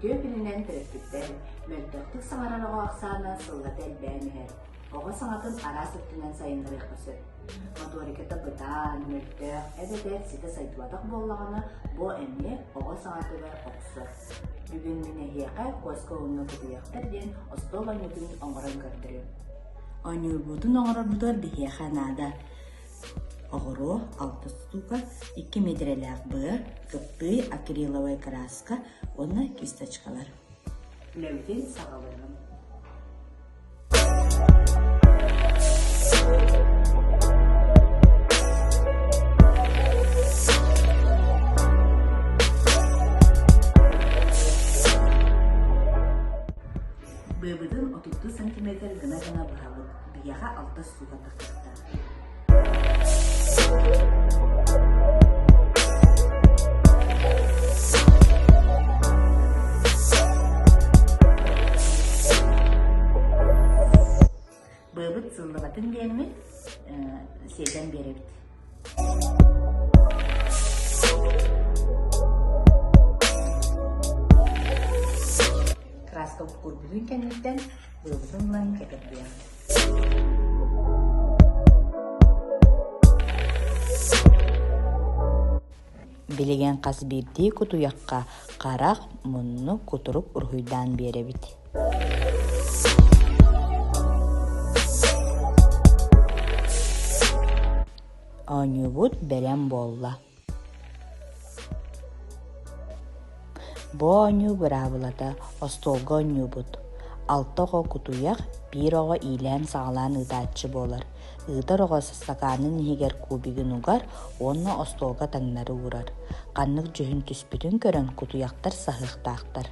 Үтүө күнүнэн төрөппүттэр, мөлтөхтүк саҥарар оҕо ахсаана сыллата элбээн иһэр. Оҕо саҥатын араас өттүнэн сайыннарыахха сөп. Моториката бытаан, мөлтөх эбэтэр ситэ сайдыбатах буоллаҕына, бу эмиэ оҕо саҥатыгар охсор. Бүгүн мин эһиэхэ куоска уонна кутуйахтар диэн остуол оонньуутун оҥорон көрдөрүөм. Оонньуурбутун оҥорорбутугар биһиэхэ наада оҕуруо, алта штука, 2 миэтэрэлээх быа, кыптыый, акриловай краска уонна кисточкалар. Үлэбитин саҕалыаҕым. Быабытын отуттуу сантиметр гына-гына быһабыт, биһиэхэ алта штука тахсыахтаах. Быабыт сыллыбатын диэммит сиэтэн биэрэбит. Краска курбутун кэнниттэн быабытын ылан кэтэрдиэхпит. Билигин хас биирдии кутуйахха харах, мунну, кутурук уруһуйдаан биэрэбит. Оонньуубут бэлэм буолла. Бу оонньуу быраабылата остуолга оонньуубут. Алта оҕо кутуйах, биир оҕо иилээн-саҕалаан ыытааччы буолар. Ыытар оҕо ыстакаанын иһигэр кубигын угар уонна остуолга таҥнары уурар. Ханнык дьүһүн түспүтүн көрөн кутуйахтар саһыахтаахтар.